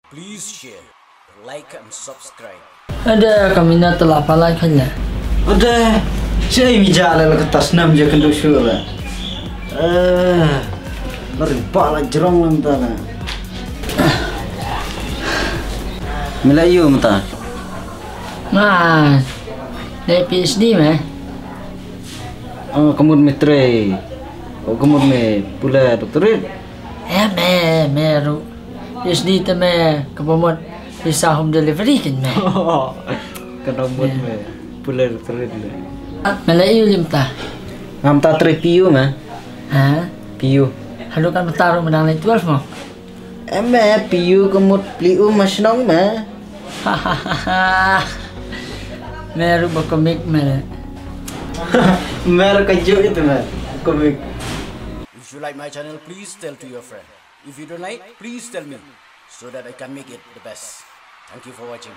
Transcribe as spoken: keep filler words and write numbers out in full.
Please share, like and subscribe. Ada kami na telah palai kan ya. Ada. Cei mi ja la ka tasnam je kendu shu la. Eh. Lari ba la jerong lam ta la. Mila yu mata. Mas. Dari PhD meh. Oh, kemut me trei. Oh, kemut me pula doctorate. Eh meh meh ru. PhD te meh kebomot visa home delivery kan meh. Kena mut me pula doctorate le. Mela iu lim ta. Ngam ta trei PU me. Ha? PU. Halu kan mata ru menang le twelve mo. Em me PU kemut pli u ma shnong me. Me ru ba komik me. Mer ka ju itu me. Komik. If you like my channel, please tell to your friend. If you don't like, please tell me so that I can make it the best. Thank you for watching.